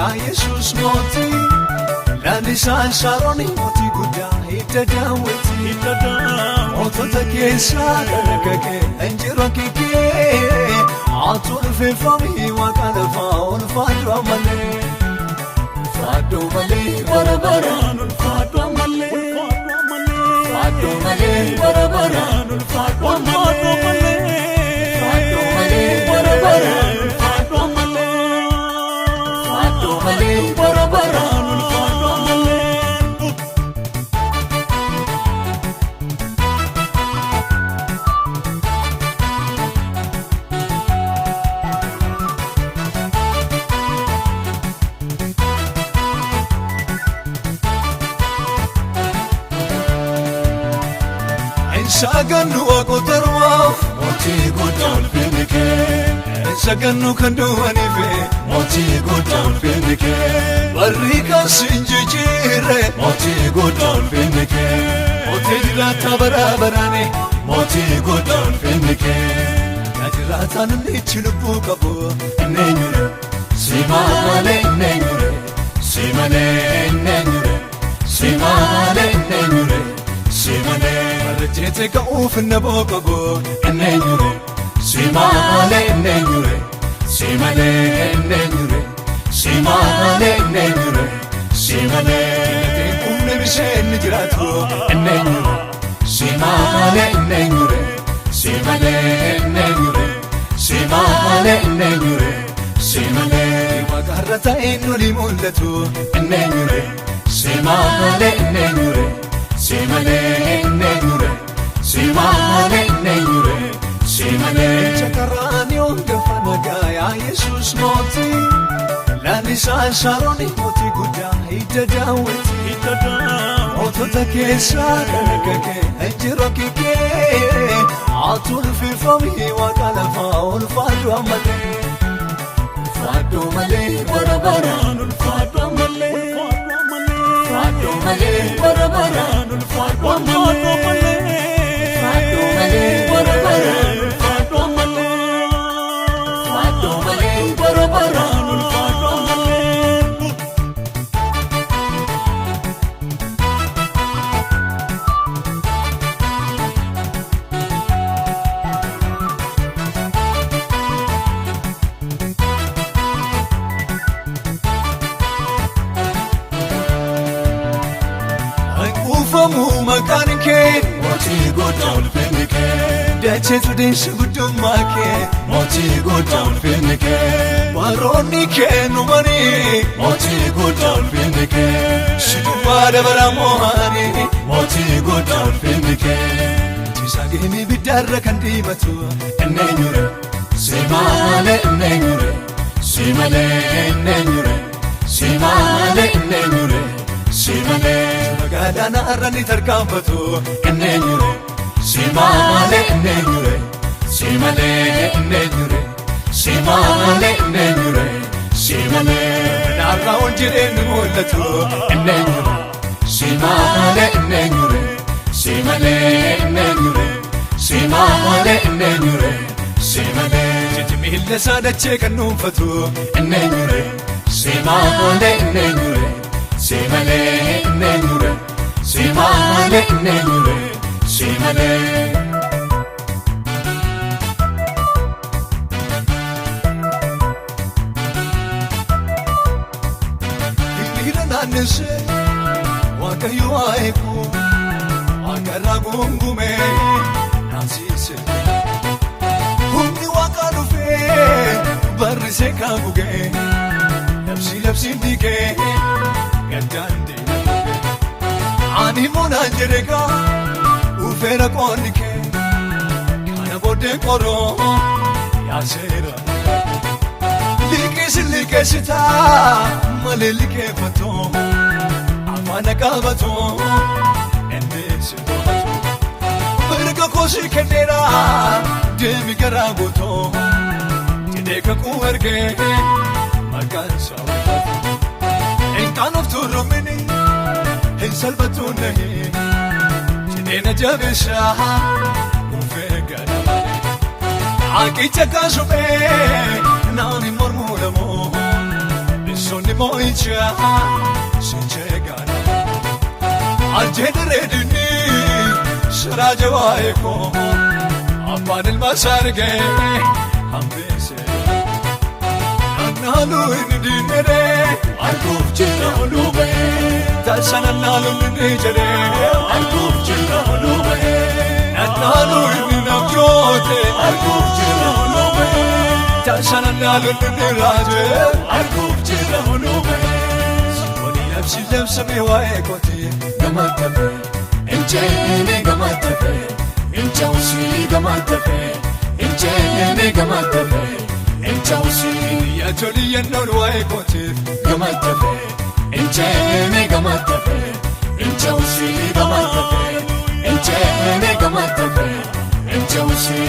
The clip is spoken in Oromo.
yaa Yesuus mootii. Lalisaan Saaroon mootii guddaa hidda daawwiti. Mootota keessaa kan akka kee injirra kee. Atu ulfeeffamii waaqa lafaa ulfaadhu ammallee. Ulfaadhu malee bara baraan ulfaadhu ammallee. Ulfaadhu malee bara baraan ulfaadhu ammallee. Ulfaadhu malee bara baraan ulfaadhu ammallee. Ulfaadhu malee bara baraan ulfaadhu ammallee. Sagannu waaqota ormaaf mootii guddaa ulfinni kee. Sagannu kan du'aniif mootii guddaa ulfinni kee. Barri kan sin jijjiirre mootii guddaa ulfinni kee. Mootii jiraataa bara baraani mootii guddaa ulfinni kee. Yaa jiraataa namni ichi lubbuu qabu inni eenyure si malee inni eenyure si malee inni eenyure si malee inni eenyure si malee. Jeete ka'uuf na booqabu inni eenyure si malee inni eenyure si malee inni eenyure si malee inni eenyure si malee. Humna bisheen ni jiraatu inni eenyure si malee inni eenyure si malee inni eenyure si malee inni eenyure si malee. Waaqarra ta'een noli mul'atu inni eenyure si malee inni eenyure. Si malee inni eenyure si malee inni eenyure si malee. Chakaraan yoon gafa nagaa yaa Yesuus mootii. Lalisaan Saaroon mootii guddaa hidda daawwiti. Mootota keessaa kan akka kee injirra kee. Atu ulfeeffamii waaqa lafaa ulfaadhu ammallee. Ulfaadhu malee bara baraan ulfaadhu ammallee. Ulfaadhu malee bara baraan ulfaadhu ammallee. Ulfaadhu malee bara baraan ulfaadhu ammallee. Ulfaadhu malee bara baraan ulfaadhu ammallee. Kuufamu maqaan kee mootii guddaa ulfinni kee. Dacheetu deessu guddummaa kee mootii guddaa ulfinni kee. Baroonni kee numanii mootii guddaa ulfinni kee. Si dubbaa dabara moo'anii mootii guddaa ulfinni kee. Ciisa geemii biddaarra kan diimatu inni eenyure si malee inni eenyure si malee inni eenyure si malee inni eenyure si malee. Magaalaan har'a ni tarkaanfatu inni eenyure si malee inni eenyure si malee inni eenyure si malee inni eenyure si malee. Naarraa ol jireenyi mul'atu inni eenyure si malee inni eenyure si malee inni eenyure si malee inni eenyure si malee. Jechi miila isaa dachee kan dhuunfatu inni eenyure si malee inni eenyure si malee inni eenyure si malee inni eenyure si malee. Hiriira naannessee Waaqayyo haa eegu waaqarraa guungumee naasise. Humni waaqaa dhufee barrisee kaabugee labsii labsiin dhiigee gaddaan deema. Ani moonaan jedhe gaa dhufeera qoonni kee kana booddee qoroo yaaseera. Liqeessi liqeessitaa malee liqeeffatoo afaan qabatoo inni si to'atu. Mirga koosii kenneera deemi garaa guutoo jedhee kakuu ergee maqaan isaa ulfaatu. Hin qaanoftu rummini hin salphatu nahi jedhee na jabeessaa dhufee ganamane. Aqicha kaasumee naan hin mormuu lamoo Inni moo'ichaa sinjee gaana. Aljeedaree dinni siraa jawaa'ee koo abbaan ilma isaa argee hambise. Nannaaluu inni diinedee arguuf jira oluu ba'ee. Taasisan nannaaluu inni jedhee arguuf jira oluu ba'ee. Nannaaluu inni nabjoote arguuf jira oluu ba'ee. Taasisan nannaaluu inni raajee arguuf jira oluu ba'ee. Wani labsi labsamee waa'ee kooti Gamatafe, injeene gamatafe, injawsi gamatafe, injeene gamatafe, injawsi yaa toli yennoon waa'ee kootiif gamatafe, injeene gamatafe, injawsi gamatafe, injeene gamatafe, injawsi.